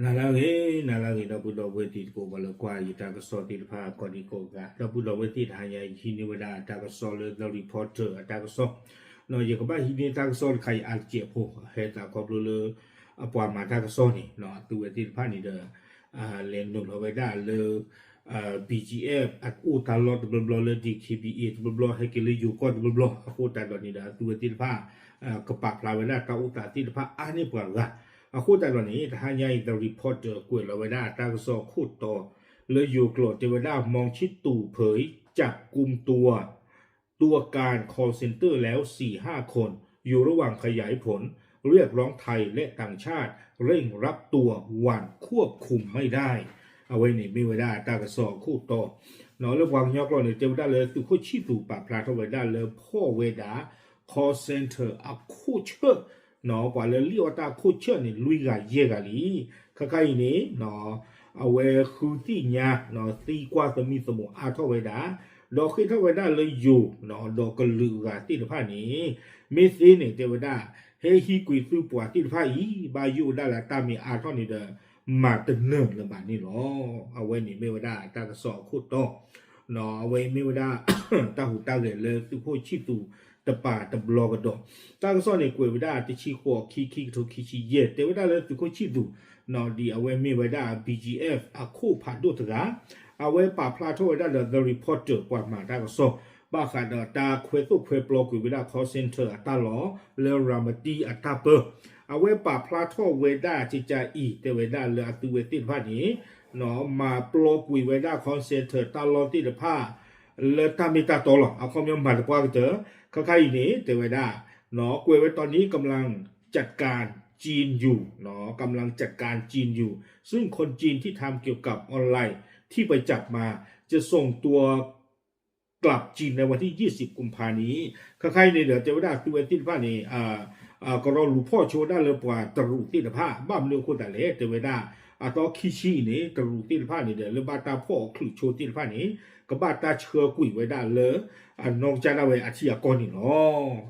နၤလၢအဂ့ၤ, နၤလၢအဂ့ၤ ဒီပုၢ်ဒီဝဲၢ်သ့ၣ်တကိး ပှၤလၢကွၢ်ယတၢ်ကစီၣ်သ့ၣ်တဖၣ်ကိးဒံကိးဂၤ, ဒီပုၢ်ဒီဝဲၢ်သ့ၣ်တဟါညါအံၤ ဟံးန့ၢ်ဝဲဒၣ်တၢ်ကစီၣ်လၢ The Reporter အတၢ်ကစီၣ်, ယကဘၣ်ဟံးန့ၢ်တၢ်ကစီၣ်တခါအံၤအါတကဲးဖိ, ဟဲသးခီဖျိလၢ အပှၤမၤတၢ်ကစီၣ်န့ၣ် အသုဝဲသ့ၣ်တဖၣ်န့ၣ်ဒီး လဲၤနုာ်လီၤဝဲဒၣ်လၢ BGF အအိၣ်တၢ်လီၢ်တဘျီဘျီလၢ DKBA တဘျီဘျီ ဟဲက့ၤလၢယိၤကီၢ်တဘျီဘျီ အဃိသတးဒီးန့ၣ်ဒီး အသုဝဲသ့ၣ်တဖၣ် ကပာ်ဖျါဝဲဒၣ်တၢ်အိၣ်သးသ့ၣ်တဖၣ်အါန့ၢ်ပှၤဂၤ, အဃိသတးဒီးန့ၣ် တဟါညါအံၤ The Reporter ကွဲးလီၤဝဲဒၣ်အတၢ်ကစီၣ်အခိၣ်တီ လၢယိၤကျိာ်တဲဝဲဒၣ် မောင်ချစ်သူ เผย จับกุมตัว ตัวการ call center แล้วสี่ห้าคน อยู่ระหว่างขยายผล เรียกร้องไทยและต่างชาติเร่งรับตัว หว่านควบคุมไม่ได้ အဝဲန့ၣ်မ့ၢ်ဝဲဒၣ်တၢ်ကစီၣ်အခိၣ်တီ, လၢပှၤကညီကျိာ်န့ၣ် တဲဝဲဒၣ်လၢသုးခိၣ်ဆံၣ်သူးပာ်ဖျါထီၣ်ဝဲဒၣ်လၢဖီၣ်ဝဲဒၣ် call center အခိၣ်ဆၢၣ် ပှၤလၢလံၣ်အီၣ်တၢ်ခိၣ်ဆၢၣ်န့ၣ် လွံၢ်ဂၤယဲၢ်ဂၤလံ. ခဲခါအံၤန့ၣ် အဝဲဃုသ့ၣ်ညါ သံကွၢ်သမံသမိးအါထီၣ်ဝဲဒၣ်, ဒီးဃ့ထီၣ်ဝဲဒၣ်လၢယိၤ ဒီးကလုာ်အဂၤသ့ၣ်တဖၣ်န့ၣ် မ့ၢ်သ့န့ၣ် တဲဝဲဒၣ် ဟဲဟံးကွံာ်သုပှၤသ့ၣ်တဖၣ်အံၤ ဘၣ်ယိၣ်ဝဲဒၣ်လၢတၢ်မ့ၢ်အါထီၣ်န့ၣ်ဒီး မၤတနၢၤလၢၤဘၣ်န့ၣ်လီၤ. အဝဲန့ၣ်မ့ၢ်ဝဲဒၣ်တၢ်ကစီၣ်အခိၣ်တီ အဝဲမ့ၢ်ဝဲဒၣ် တၢ်ဟူးတၢ်ဂဲၤလၢသုးခိၣ်ဆံၣ်သူးတပၤတဘျီကဒီး, တၢ်ကစီၣ်န့ၣ်ကွဲးဝဲဒၣ်တဆံဃိး ခံ ခံကထိခံဆံယဲၢ် တဲဝဲဒၣ်လၢသုးခိၣ်ဆံၣ်သူး ဒ်အဝဲမ့ၢ်ဝဲဒၣ် BGF အခိၣ်ဖးဒိၣ်တဂၤ, အဝဲပာ်ဖျါထီၣ်ဝဲဒၣ်ဒီး The Reporter ပှၤမၤတၢ်ကစီၣ် ဘၣ်ဃးဒီးတၢ်ခွဲသိၣ်ခွဲပျီကွံာ်ဝဲဒၣ် call center အတၢ်လီၢ် လၢရၤမတံအတၢ်ပၢ, အဝဲပာ်ဖျါထီၣ်ဝဲဒၣ်ကကါအံၤ တဲဝဲဒၣ်လၢအသုးဝဲသ့ၣ်တဖၣ်န့ၣ် မၤပျီကွံာ်ဝဲဒၣ် call center တၢ်လီၢ်သ့ၣ်တဖၣ် လၢတၢ်မ့ၢ်တၢ်တီလီၤ. အခီပညီမၤသပှၢ်ကတၢၢ်, ခဲခါအံၤန့ၣ် တဲဝဲဒၣ် ကွဲးဝဲတီၤန့ၣ် กำลังจัดการจีนอยู่ กำลังจัดการจีนอยู่ ซึ่งคนจีนที่ทำเกี่ยวกับออนไลน์ที่ไปจับมาจะส่งตัวกลับจีนในวันที่ยี่สิบกุมภานี้ ခဲခါအံၤန့ၣ်ဒီး တဲဝဲဒၣ်သုးဝဲသ့ၣ်တဖၣ်န့ၣ် ကရီလူၤဖီၣ်ဆိဝဲဒၣ်လၢပှၤတရူးသ့ၣ်တဖၣ် ဘၣ်မနုၤအဃိသတးလဲၣ် တဲဝဲဒၣ် အသီခံဆံအံၤန့ၣ် တရူးသ့ၣ်တဖၣ်န့ၣ်ဒီး လၢဘၣ်တၢ်ဖီၣ်အီၤချုးဆိသ့ၣ်တဖၣ်န့ၣ် ကဘၣ်တၢ်ဆှၢကွံာ်ဝဲဒၣ်လၢ အနီၢ်ကစၢ်ဒၣ်ဝဲအထံအကီၢ်န့ၣ်လီ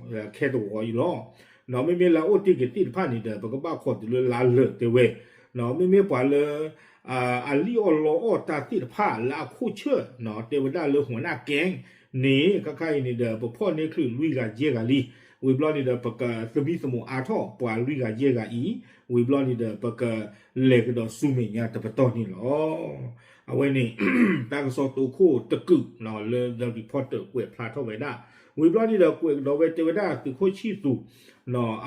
ၤ. ခဲတဝီအံၤလီၤ. မ့မ့ၢ်လၢအအိၣ်တ့ၢ်က့ၤသ့ၣ်တဖၣ်န့ၣ်ဒီး ပကဘၣ်ခိးတုၤလၢလါလၢာ်တဲဝဲ, မ့မ့ၢ်ပှၤလၢ အလံၣ်အီၣ်လီအီၣ်တၢ်သ့ၣ်တဖၣ်လၢအခိၣ်ဆၢၣ် တဲဝဲဒၣ်လၢ หัวหน้าแก๊ง န့ၣ် ခဲခါအံၤန့ၣ်ဒီး ပဖီၣ်န့ၢ်ချုးလွံၢ်ဂၤယဲၢ်ဂၤလံ. ဝံၤဘျီန့ၣ်ဒီး ပကသမံသမိးအါထီၣ်ပှၤလွံၢ်ဂၤယဲၢ်ဂၤအံၤ, ဝံၤဘျီန့ၣ်ဒီး ပကလဲၤကဒီးဆူမဲာ်ညါတပတီၢ်န့ၣ်လီၤ. အဝဲန့ၣ် တၢ်ကစီၣ်တိခိၣ်တကုာ်လၢ The Reporter ကွဲးဖျါထီၣ်ဝဲဒၣ်, ဝံၤဘျီန့ၣ်ဒီး ကွဲးကဒီးဝဲတဲဝဲဒၣ်သုးခိၣ်ဆံၣ်သူး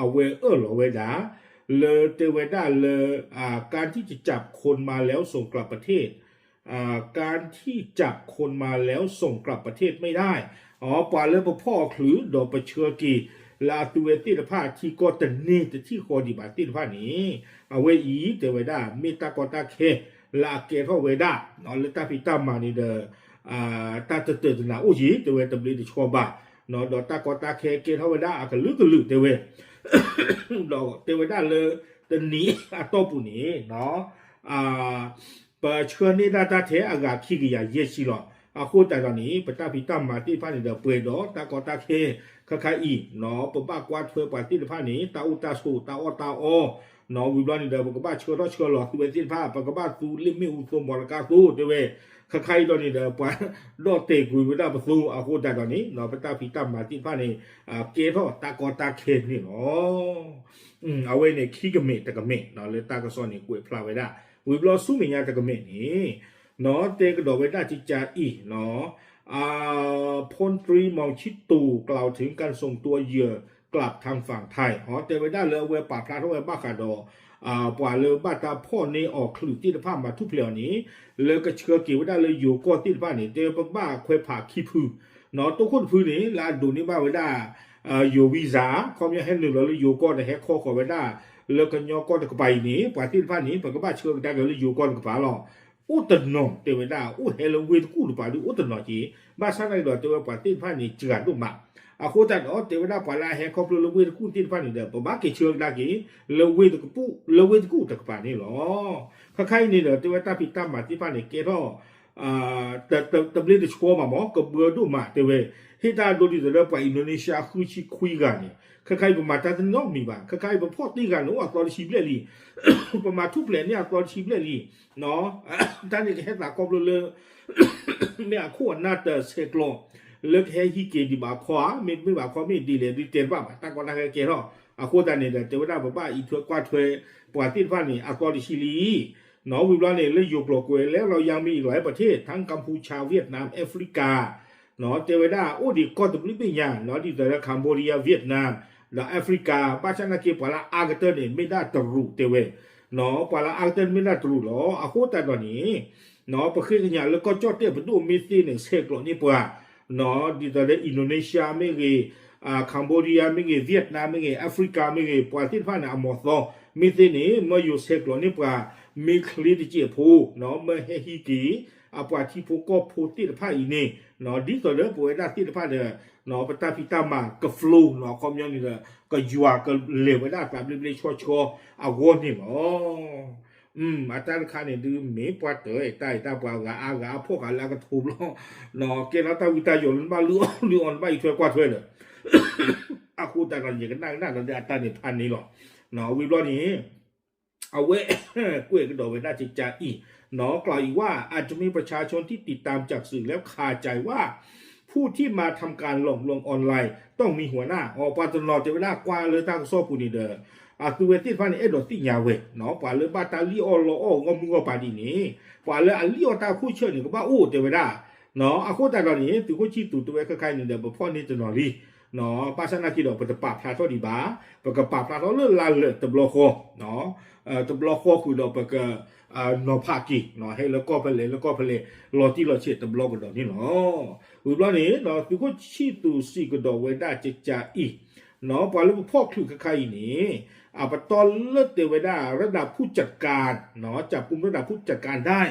အဝဲအၢၣ်လီၤဝဲဒၣ် လၢတဲဝဲဒၣ်လၢ การที่จะจับคนมาแล้วส่งกลับประเทศ การที่จับคนมาแล้วส่งกลับประเทศไม่ได้ ပှၤလၢပဖီၣ်အီၤချုး ဒီးပဆှၢက့ၤ လၢအသုဝဲသ့ၣ်တဖၣ်ထံကီၢ်တန့ၢ်တထံၣ်ဃီဒံးဘၣ်သ့ၣ်တဖၣ်န့ၣ် အဝဲအံၤတဲဝဲဒၣ် မ့ၢ်တၢ်ကီတၢ်ခဲ လၢအကဲထီၣ်ဝဲဒၣ် လၢတၢ်ဖံးတၢ်မၤန့ၣ်ဒီး တၢ်တတၢာ်တနၤအိၣ်က့ၤ တဲဝဲတဘျ့တဆှီဘၣ်, ဒီးတၢ်ကီတၢ်ခဲကဲထီၣ်ဝဲဒၣ်အကလုာ်ကလုာ်တဲဝဲ, ဒီးတဲဝဲဒၣ်လၢ တနံၤအတီၢ်ပူၤန့ၣ် ပဆှၢန့ၢ်ဒၣ်တၢ်ထဲအဂၤခံကယၤယဲၢ်ဆံလီၤ. အဃိသတးဒီးန့ၣ် ပတၢ်ဖံးတၢ်မၤသ့ၣ်တဖၣ်န့ၣ်ဒီး ပှဲၤဒီးတၢ်ကီတၢ်ခဲ ခဲခါအံၤ ပဘၣ်ကွၢ်ထွဲပှၤသ့ၣ်တဖၣ်န့ၣ် တၢ်အိၣ်တၢ်ဆိး တၢ်အီၣ်တၢ်အီ ဝံၤဘျီန့ၣ်ဒီး ပကဘၣ်ဆှၢထီၣ်ဆှၢလီၤသုဝဲသ့ၣ်တဖၣ် ပကဘၣ်သူလ့ၣ်မ့ၣ်အူသိ မီၤတကါသိ တဲဝဲ, ခဲခါအံၤဒီးန့ၣ်ဒီး ပှၤဒီၣ်တဲာ်ကွံာ်ဝဲဒၣ်ပသိ အဃိသတးဒီးန့ၣ် ပတၢ်ဖံးတၢ်မၤသ့ၣ်တဖၣ်န့ၣ် ကဲထီၣ်တၢ်ကီတၢ်ခဲန့ၣ်လီၤ. အဝဲန့ၣ်ခံကမ့ၢ်တကမ့ၢ် လၢတၢ်ကစီၣ်န့ၣ်ကွဲးဖျါဝဲဒၣ်, ဝံၤဘျီဆူမဲာ်ညါတကမ့ၢ်န့ၣ် တဲကဒီးဝဲဒၣ်ကကါအံၤ พลตรี มังชิตู กล่าวถึงการส่งตัวเหยื่อกลับทางฝั่งไทย တဲဝဲဒၣ်လၢအဝဲပာ်ဖျါထီၣ်ဝဲဘၣ်ဃးဒီး ပှၤလၢဘၣ်တၢ်ဖီၣ်န့ၢ်အီၤချုးသ့ၣ်တဖၣ်မၤထူၣ်ဖျဲးအီၤန့ၣ် လၢကဆှၢက့ၤဝဲဒၣ်လၢယိၤကီၢ်သ့ၣ်တဖၣ်န့ၣ် တဲပကဘၣ်ခွဲးဖးခံဖု, တိခိၣ်တဖုန့ၣ် လၢအဒိးန့ၢ်ဘၣ်ဝဲဒၣ် ယိၤ visa ခီပညီဟဲနုာ်လီၤလၢယိၤကီၢ်ဒီးဟဲခီဃီၤဝဲဒၣ် လၢကညီကီၢ်တကပၤအံၤန့ၣ် ပှၤသ့ၣ်တဖၣ်န့ၣ် ပကဘၣ်ဆှၢကဒါက့ၤလၢယိၤကီၢ်တကပၤလီၤ. အိၣ်တနီၤတဲဝဲဒၣ် အိၣ်ဟဲလၢဝ့ၢ်တကူၣ်တပၤဒုးအိၣ်တနီၤက့ၤ, ဘၣ်ဆၣ်သနာ်က့ဒီး တဲဝဲပှၤသ့ၣ်တဖၣ်န့ၣ် စှၤဒိၣ်မး, အဃိသတးဒီး တဲဝဲဒၣ်ပှၤလၢအဟဲခီဖျိလၢဝ့ၢ်တကူၣ်သ့ၣ်တဖၣ်န့ၣ်ဒီး ပဘၣ်က့ၤဆှၢကဒါက့ၤ လၢဝ့ၢ်တကူၣ်တကပၤန့ၣ်လီၤ. ခဲခါအံၤန့ၣ်ဒီး တဲဝဲတၢ်ဖံးတၢ်မၤသ့ၣ်တဖၣ်န့ၣ် ကဲထီၣ် တဘျ့တဆှီဘၣ်မး ကဘှၢဒိၣ်မးတဲဝဲ, ဟ့ၣ်တၢ်ဒိဒ်သိးလၢပှၤ Indonesia ဃုဆံခွံဂၤန့ၣ် ခဲခါအံၤပမၤတၢ်တနီတမံၤဘၣ်, ခဲခါအံၤပဖီၣ်တ့ၢ်ဂၤန့ၣ် အိၣ်အသီတဆံဘျဲၣ်လံ, ပမၤထူၣ်ဖျဲးန့ၢ်အသီတဆံဘျဲၣ်လံ, တၢ်န့ၣ်ကဟဲသးခီဖျိလၢ မ့ၢ်အခိၣ်အနၢ်တဆဲးကျိး လၢကဟဲဟံးက့ၤဒံးဘၣ်ခီဧါ, မ့တမ့ၢ်ဘၣ်ခီမ့ၢ်ဒ်လဲၣ်ဒ်တဲတဘၣ်ဘၣ်, တၢ်ကီတၢ်ခဲကဲထီၣ်, အဃိသတးန့ၣ်ဒီး တဲဝဲဒၣ်ပဘၣ်အံးထွဲကွၢ်ထွဲ ပှၤသ့ၣ်တဖၣ်န့ၣ် အသီတဆံလံ နီၣ် ဝံၤဘျီန့ၣ် လၢယိၤကျိာ်ကွဲးလဲၣ်လီၤ ยังมีอีกหลายประเทศ ทั้งกัมพูชา เวียดนาม แอฟริกา နီၣ် တဲဝဲဒၣ်အိၣ်ဒံးကီၢ်တဘျုးဘ့ၣ်ညါ နီၣ် ဒ်သိးလၢ Cambodia Vietnam ဒီး Africa ဘၣ်ဆၣ်နာ်က့ ပှၤလၢအအါကတၢၢ်န့ၣ် မ့ၢ်ဒၣ်တရူးတဲဝဲ, နီၣ် ပှၤလၢအအါကတၢၢ်န့ၣ်မ့ၢ်ဒၣ်တရူးလီၤ. အဃိသတးဒီးန့ၣ် နီၣ် ပဃ့ကညးလၢကီၢ်ကၠီၣ်တဲၣ်ပဒိၣ်မ့ၢ်သ့န့ၣ် ဆဲးကျိးန့ၢ်ပှၤ နီၣ် ဒ်သိးလၢ Indonesia မ့ၢ်ဂ့ၤ, Cambodia မ့ၢ်ဂ့ၤ, Vietnam မ့ၢ်ဂ့ၤ, Africa မ့ၢ်ဂ့ၤ, ပှၤသ့ၣ်တဖၣ်န့ၣ် အမီၤသီ မ့ၢ်သ့န့ၣ် မၢယိၤဆဲးကျိးန့ၢ်ပှၤ မ့ၢ်ချ့တစဲးဖိ, နီၣ် မၢဟဲဟံးက့ၤ အပှၤထံဖိကီၢ်ဖိသ့ၣ်တဖၣ်အံၤန့ၣ်, နီၣ် ဒ်သိးလၢပဝဲဒၣ်သ့ၣ်တဖၣ်ဒီး နီၣ် ပတၢ်ဖံးတၢ်မၤက flow နီၣ် အခီပညီန့ၣ်ဒီး ကယွၤကလဲၤဝဲဒၣ်သးဘျ့ဘျ့ဆှီဆှီအဂီၢ်န့ၣ်လီၤ. အတၢ်တခါန့ၣ်ဒုးမ့ၢ်ပှၤတၢ်အဲၣ်တၢ်အံၤတၢ်ပှၤဂၤအါဂၤအါဖှီၣ်ဃာ်လၢအကထိဘျီ, နီၣ် ကဲထီၣ်တၢ်ဝံတၢ်ယိးလၢနဘၣ်လုၢ်အီၣ်လုၢ်အီနဘၣ်အံးထွဲကွၢ်ထွဲ ဒီး အဃိသတးဒီး ယကနၣ်ကနၣ်ဒီးလၢအတၢ်န့ၣ်ဖးန့ၣ်လီၤ. နီၣ် ဝံၤဘျီန့ၣ် အဝဲကွဲးကဒီးဝဲဒၣ်ကကးအံၤ, နီၣ် กล่าวอีกว่า อาจจะมีประชาชนที่ติดตามจากสื่อแล้วคาใจว่า ผู้ที่มาทำการหลอกลวงออนไลน์ต้องมีหัวหน้า အီၤ ပှၤတနီၤတဲဝဲဒၣ်ကွၢ်လၢတၢ်ကစီၣ်ပူၤန့ၣ်ဒီး အသုဝဲသ့ၣ်တဖၣ်န့ၣ် အဲၣ်ဒိးသ့ၣ်ညါဝဲ, နီၣ် ပှၤလၢဘၣ်တၢ်လံၣ်အီၣ်လီအီၣ်ဂီၢ်မုၢ်ဂီၢ်ပၤဒ်န့ၣ် ပှၤလၢအလံၣ်အီၣ်တၢ်ခိၣ်ဆၢၣ်န့ၣ် ကဘၣ်အိၣ်တဲဝဲဒၣ်, နီၣ် အဃိသတးဒီးန့ၣ် သုးခိၣ်ဆံၣ်သူးတဲဝဲခဲခါအံၤန့ၣ်ဒီး ပဖီၣ်န့ၢ်တနီၤလံ, နီၣ် ဘၣ်ဆၣ်နာ်က့ဒီး ပတပာ်ဖျါထီၣ်ဒံးဘၣ်, ပကပာ်ဖျါထီၣ်လၢလါလၢာ်တဘျီဃီ, နီၣ် တဘျီဃီဃုာ်ဒီးပက နီၤဖးက့ၤ, နီၣ် ဟဲလၢကီၢ်ဖဲလဲၣ်လၢကီၢ်ဖဲလဲၣ် လီၤတံၢ်လီၤဆဲးတဘျီကဒီးန့ၣ်လီၤ. ဝံၤဘျီန့ၣ် နီၣ် သုးခိၣ်ဆံၣ်သူးစံးကဒီးဝဲဒၣ်ကကးအံၤ, နီၣ် ပှၤလၢပဖီၣ်ချုးခဲခါအံၤန့ၣ် အပတီၢ်လၢတဲဝဲဒၣ် ระดับผู้จัดการ, နီၣ် จับกุมระดับผู้จัดการได้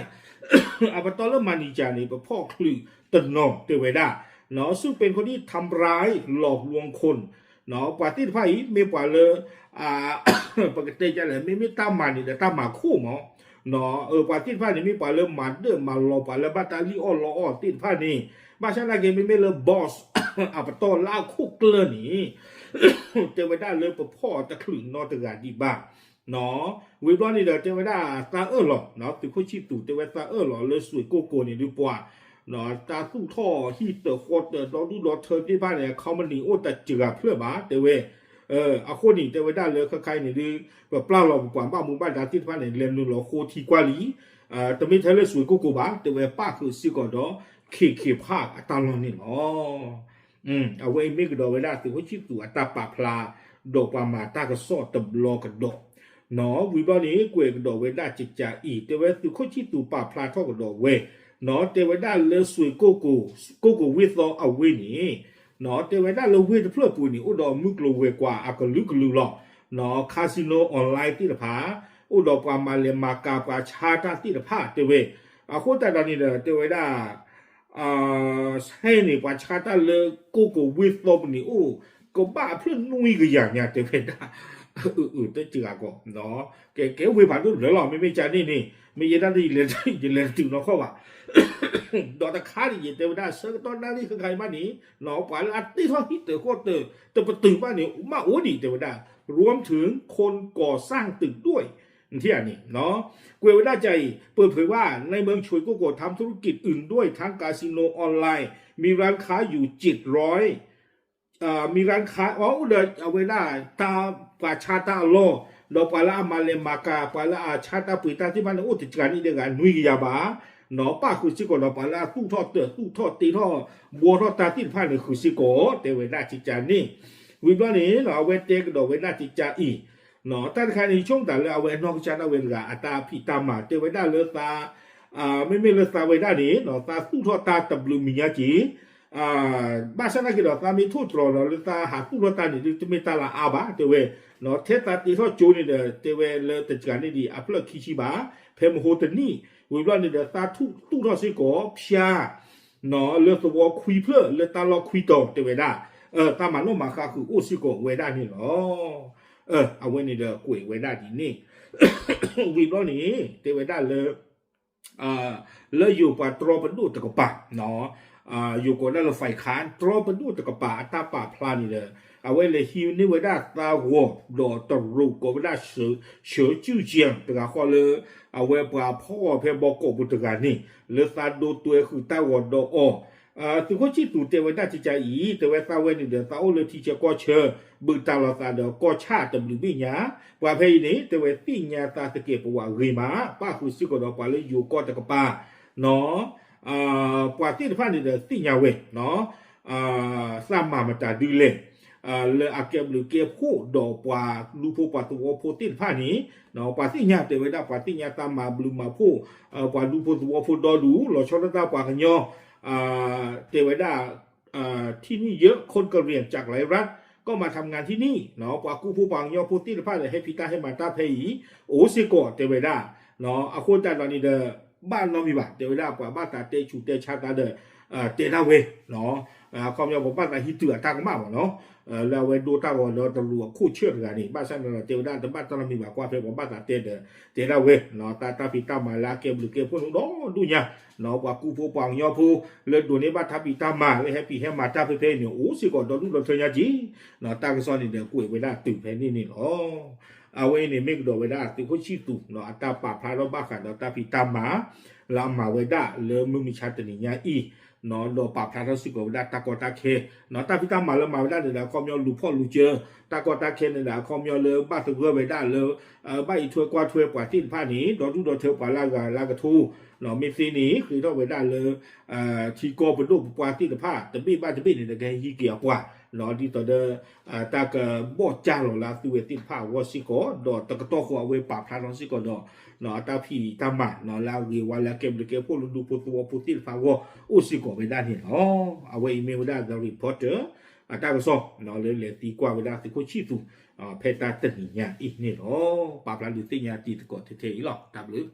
အပတီၢ်လၢ manager န့ၣ် ပဖီၣ်ချုးတနီၤတဲဝဲဒၣ်, နီၣ် ซึ่งเป็นคนที่ทำร้ายหลอกลวงคน နီၣ် ပှၤသ့ၣ်တဖၣ်အံၤ မ့ၢ်ပှၤလၢ ပကတဲဒ်လဲၣ် မ့မ့ၢ်တၢ်မၤန့ၣ်ဒီးတၢ်မၤခိၣ်မး, နီၣ် ပှၤသ့ၣ်တဖၣ်န့ၣ် မ့ၢ်ပှၤလၢမၤဒၢၣ်မၤလီၤ ပှၤလၢဘၣ်တၢ်လံၣ်အီၣ်လီအီၣ်သ့ၣ်တဖၣ်န့ၣ်, ဘၣ်ဆၣ်နာ်က့ မ့မ့ၢ်လၢ boss အပတီၢ်လၢအခိၣ်ကျၢၢ်န့ၣ် တဲဝဲဒၣ်လၢပဖီၣ်တချုးနီတဂၤဒံးဘၣ်, နီၣ် ဝံၤဘျီန့ၣ်ဒီး တဲဝဲဒၣ်သးအၢၣ်လီၤ, နီၣ် သုးခိၣ်ဆံၣ်သူးတဲဝဲသးအၢၣ်လီၤလၢစွ့ၣ်ကိၢ်ကိၢ်န့ၣ်ဒုးပှၤ, နီၣ် တၢ်သူၣ်ထီၣ်ဟံၣ်တၢၤဃီတၢၤ ဒီဒူၣ်ဒီထၢသ့ၣ်တဖၣ်န့ၣ် company အိၣ်တစှၤဖျၢၣ်ဘၣ် တဲဝဲ, အဃိန့ၣ် တဲဝဲဒၣ်လၢခဲခါအံၤန့ၣ်ဒုး ပပျၢ်လီၤပပှၤဘၣ်မူဘၣ်ဒါသ့ၣ်တဖၣ်န့ၣ် လဲၤနုာ်လီၤဃိထံကွၢ်လံ, တမ့ၢ်ထဲလၢစွ့ၣ်ကိၢ်ကိၢ်ဘၣ် တဲဝဲပၣ်ဃုာ်စ့ၢ်ကီးဒီး ခ့ၣ်ခ့ၣ်ဖးအတၢ်လီၢ်န့ၣ်လီၤ. အဝဲအံၤမ့ၢ်ကဒီးဝဲဒၣ်သုးခိၣ်ဆံၣ်သူးအတၢ်ပာ်ဖျါ ဒီးပှၤမၤတၢ်ကစီၣ်တဘျီကဒီး, နီၣ် ဝံၤဘျီန့ၣ် ကွဲးကဒီးဝဲဒၣ်ကကးအံၤ တဲဝဲသုးခိၣ်ဆံၣ်သူးပာ်ဖျါထီၣ်ကဒီးဝဲ, နီၣ် တဲဝဲဒၣ်လၢစွ့ၣ်ကိၢ်ကိၢ် ကိၢ်ကိၢ်ဝ့ၢ်သီအဝ့ၢ်န့ၣ်, နီၣ် တဲဝဲဒၣ်လၢဝ့ၢ်တဖျၢၣ်ပူၤန့ၣ် အိၣ်ဒီးမုၢ်ကျိၤဝဲၤကွာ်အကလုာ်ကလုာ်လီၤ, နီၣ် casino online သ့ၣ်တဖၣ်, အိၣ်ဒီးပှၤမၤလဲၤမၤကၤပှၤဆါတၢ်သ့ၣ်တဖၣ်တဲဝဲ, အဃိသတးဒီးန့ၣ်ဒီး တဲဝဲဒၣ် ဆဲန့ၣ် ပှၤဆါတၢ်လၢကိၢ်ကိၢ်ဝ့ၢ်သီပူၤန့ၣ်အိၣ် ကဘၣ်အဖျၢၣ်နွံကယၤညါတဲဝဲဒၣ်, အၢ တစှၤကီး, ကဲ ကဲဝ့ၢ်ဖးဒိၣ်တဖျၢၣ်လီၤ မ့မ့ၢ်ကန့ၣ်န့ၣ် မ့ၢ်ယဲဒၣ်ယလဲၤတတုၤနီၢ်ခီၣ်ဘၣ်, ဒီးတခါန့ၣ် ယတဲဝဲဒၣ်ဆၢကတီၢ်နၣ်ရံၣ်ခဲခါအံၤမးန့ၣ် ပှၤလၢအတ့ထီၣ်ဟံၣ်တၢၤဃီတၢၤ တပတုာ်ဘၣ်န့ၣ် မ့ၢ်အိၣ်ဒံးတဲဝဲဒၣ် รวมถึงคนก่อสร้างตึกด้วย န့ၣ် ကွဲးဝဲဒၣ်ကအံၤ เปิดเผยว่าในเมืองชวยโกโกทำธุรกิจอื่นด้วย ทั้งคาสิโนออนไลน์ มีร้านค้าอยู่เจ็ดร้อย มีร้านค้า အိၣ်ဒီးအဝဲဒၣ် တၢ်ပှၤဆါတၢ်အလီၢ် ဒီးပှၤလၢအမၤလဲၤမၤကၤ ပှၤလၢအဆါတၢ်ပှ့ၤတၢ်သ့ၣ်တဖၣ်န့ၣ် အိၣ်တစှၤန့ၢ်ဒဲးဂၤနွံကယၤဘၣ်, နီၣ် ပၣ်ဃုာ်စ့ၢ်ကီးဒီးပှၤလၢအသူၣ်ထီၣ်တၢၤ သူၣ်ထီၣ်တ့ထီၣ် ဘှီထီၣ်တၢ်သ့ၣ်တဖၣ်န့ၣ်ဃုာ်စ့ၢ်ကီး တဲဝဲဒၣ်ကကးန့ၣ်, ဝံၤဘျီန့ၣ် အဝဲတဲကဒီးဝဲဒၣ်ကကးအံၤ, နီၣ် တၢ်တခါန့ၣ် ဆိကမိၣ်တၢ်လၢအဝဲအနီၢ်ကစၢ်ဒၣ်ဝဲတဂၤ အတၢ်ဖံးတၢ်မၤ တဲဝဲဒၣ်လၢသး မ့မ့ၢ်လၢသးဝဲဒၣ်န့ၣ် သးသူၣ်ထီၣ်တၢ်တဘျုးမံၤညါက့ၤ, ဘၣ်ဆၣ်သနာ်က့ဒီး သးမ့ၢ်ထိၣ်တြီၤဒီးလၢသးဟးသူၣ်ထီၣ်တၢ်န့ၣ် ဒုးတမ့ၢ်တၢ်လၢအါဘၣ် တဲဝဲ, နီၣ် ထဲသးတ့ထီၣ်ကၠိန့ၣ်ဒီး တဲဝဲလၢတစှၤန့ၢ်ဒံးအဖျၢၣ်ခံဆံဘၣ်, ဖဲမဟိတနံၣ် ဝံၤဘျီန့ၣ်ဒီး သးသူၣ်ထီၣ်စ့ၢ်ကီးဖၠါ နီၣ် လၢသဝီခွံဖျၢၣ်လၢတၢ်လီၢ်ခွံတီၤတဲဝဲဒၣ်, တၢ်မၤနီၣ်မၤဃါဃုာ်အိၣ်စ့ၢ်ကီးဝဲဒၣ်န့ၣ်လီၤ. အဝဲန့ၣ်ဒီးကွဲးဝဲဒၣ်ဒ်န့ၣ်, ဝံၤဘျီန့ၣ် တဲဝဲဒၣ်လၢ လၢယိၤပှၤတြီပဒိၣ်တကပၤ, ယိၤကိးဒၣ်လၢ ဖဲခါ တြီပဒိၣ်တကပၤအတၢ်ပာ်ဖျါန့ၣ်ဒီး အဝဲလဲၤဟံးန့ၢ်ဝဲဒၣ်သးဂီၤဒီးတရူးကိးဝဲဒၣ် ဆၢကၠူၣ်ကၠဲၣ် တဂၤဃီလၢ အဝဲပှၤဖီၣ်အီၤဖဲဘီကီးပူၤတဂၤန့ၣ် လၢသးဒိတွဲဃုာ်တၢ်ဂီၤဒီးအီၤ, သုးခိၣ်ဆံၣ်သူးတဲဝဲဒၣ်ကကါအံၤ တဲဝဲသးဝဲန့ၣ်ဒီး သးအိၣ်လၢထံဆၢကီၢ်ဆၢ ဘုးတၢ်လီၤသးဒီးကီၢ်ဆၣ်တဘျုးဘ့ၣ်ညါ, ပှၤဖဲအံၤန့ၣ် တဲဝဲသ့ၣ်ညါသးသကဲးပဝးဂ့ၤမး ပၣ်ဃုာ်စ့ၢ်ကီးဒီးပှၤလၢယိၤကီၢ်တကပၤ ပှၤသ့ၣ်တဖၣ်န့ၣ်ဒီးသ့ၣ်ညါဝဲ သးမၤမတၤဒုလဲၣ်, လၢအကဲဘျုးကဲဖှိၣ်ဒီးပှၤဒူဖိပှၤသဝီဖိသ့ၣ်တဖၣ်န့ၣ်, ပှၤသ့ၣ်ညါတဲဝဲဒၣ် ပှၤသ့ၣ်ညါသးမၤဘျုးမၤဖှိၣ် ပှၤဒူဖိသဝီဖိဒီဒူၣ် လီၤဆီဒၣ်တၢ်ပှၤကညီ တဲဝဲဒၣ် ထံနံၣ်ယဲၢ် ခိၣ်ကရံၣ် จากหลายรัฐ ก็มาทำงานที่นี่ ပှၤကူဖိပှၤကညီဖိသ့ၣ်တဖၣ်ဒီး ဟဲဖံးတၢ်ဟဲမၤတၢ်ဖဲအံၤ အိၣ်စ့ၢ်ကီးတဲဝဲဒၣ်, အဃိသတးဒီးန့ၣ်ဒီး ဘၣ်နီတမံၤဘၣ် တဲဝဲဒၣ် ပှၤဘၣ်သးတဲဆူးတဲဆါသးဒီး တဲဒၣ်ဝဲ အခီပညီ ပဘၣ်သးဟံးတုၤအတၢ်ကမၣ်မ့ၢ်နီၤ, လၢအဝဲဒိတၢ်ဂီၤဒီးတရူးအခိၣ်ဆၢၣ်တဂၤန့ၣ် ဘၣ်ဆၣ်န့ၣ်ဒီး တဲဝဲဒၣ်တဘၣ်တၢ်နီတမံၤဘၣ် ကွၢ်ဖဲပှၤဘၣ်သးတဲဒီး တဲဒၣ်ဝဲ တၢ်တၢ်ဖံးတၢ်မၤလၢအကဲဘျုးကဲဖှိၣ်န့ၣ်ဒီဒူၣ်ညါ, ပှၤကူဖိပှၤကညီဖိ လၢဒိးန့ၢ်ဘၣ်တၢ်ဖံးတၢ်မၤ လၢဟဲဖံးဟဲမၤတၢ်ဖဲဖဲအံၤန့ၣ် အိၣ်စ့ၢ်ကီးဒီဒူၣ်ဒီထၢညါက့ၤ, တၢ်ကစီၣ်န့ၣ်ဒီးကွဲးဝဲဒၣ်တုၤဖဲန့ၣ်န့ၣ်လီၤ. အဝဲအံၤန့ၣ်မ့ၢ်ကဒီးဝဲဒၣ်သုးခိၣ်ဆံၣ်သူး အတၢ်ပာ်ဖျါထီၣ်ဘၣ်ဃးဒီးတၢ်ဖံးတၢ်မၤ လၢအမၤဝဲဒၣ်လၢမုၢ်မဆါတနံၤညါအံၤ, ဒီးပာ်ဖျါထီၣ်စ့ၢ်ကီးဝဲဒၣ်တၢ်ကီတၢ်ခဲ, တၢ်ဖံးတၢ်မၤလၢမၤဝဲဒၣ်န့ၣ်ဒီး အခီပညီလူၤဖီၣ်လူၤစၢၤ, တၢ်ကီတၢ်ခဲန့ၣ်ဒီး အခီပညီလၢဘၣ်သဂၢၢ်ဝဲဒၣ်လၢ ဘၣ်အံးထွဲကွၢ်ထွဲပှၤသ့ၣ်တဖၣ်န့ၣ် ဒီဒူၣ်ဒီထၢပှၤလၢအဂၤလၢအကထိ, မ့ၢ်သ့န့ၣ် ဃ့ထီၣ်ဝဲဒၣ်လၢ ထံကီၢ်ပဒိၣ်ပပှၢ်သ့ၣ်တဖၣ် တဘ့ၣ်ဘၣ်တဘ့ၣ်န့ၣ်ဒီး ကဟဲဟံးက့ၤအပှၤ, ဒ်သိးဒီး တၢ်ကဘီၣ်ကၢ်လီၤလၢအသုဝဲသ့ၣ်တဖၣ်အဂီၢ်စ့ၢ်ကီး ဒီးတကတီၢ်ဃီအဝဲပာ်ဖျါထီၣ်စ့ၢ်ကီးဒီး အတၢ်ဖံးတၢ်မၤလၢအဂ့ၤဝါလၢအကဲဘျုးကဲဖှိၣ်လၢဒူဖိသဝီဖိသ့ၣ်တဖၣ်အဂီၢ်အိၣ်စ့ၢ်ကီးဝဲဒၣ်န့ၣ်လီၤ. အဝဲအံၤမ့ၢ်ဝဲဒၣ် The Reporter အတၢ်ကစီၣ် လၢလဲၤသံကွၢ်ဝဲဒၣ်သုးခိၣ်ဆံၣ်သူး ဖဲတၢ်တနံၤညါအံၤန့ၣ်လီၤ. ပာ်ဖျါဒုးသ့ၣ်ညါတံၤသကိးထဲထဲအံၤလီၤ. တၢ်ဘျုး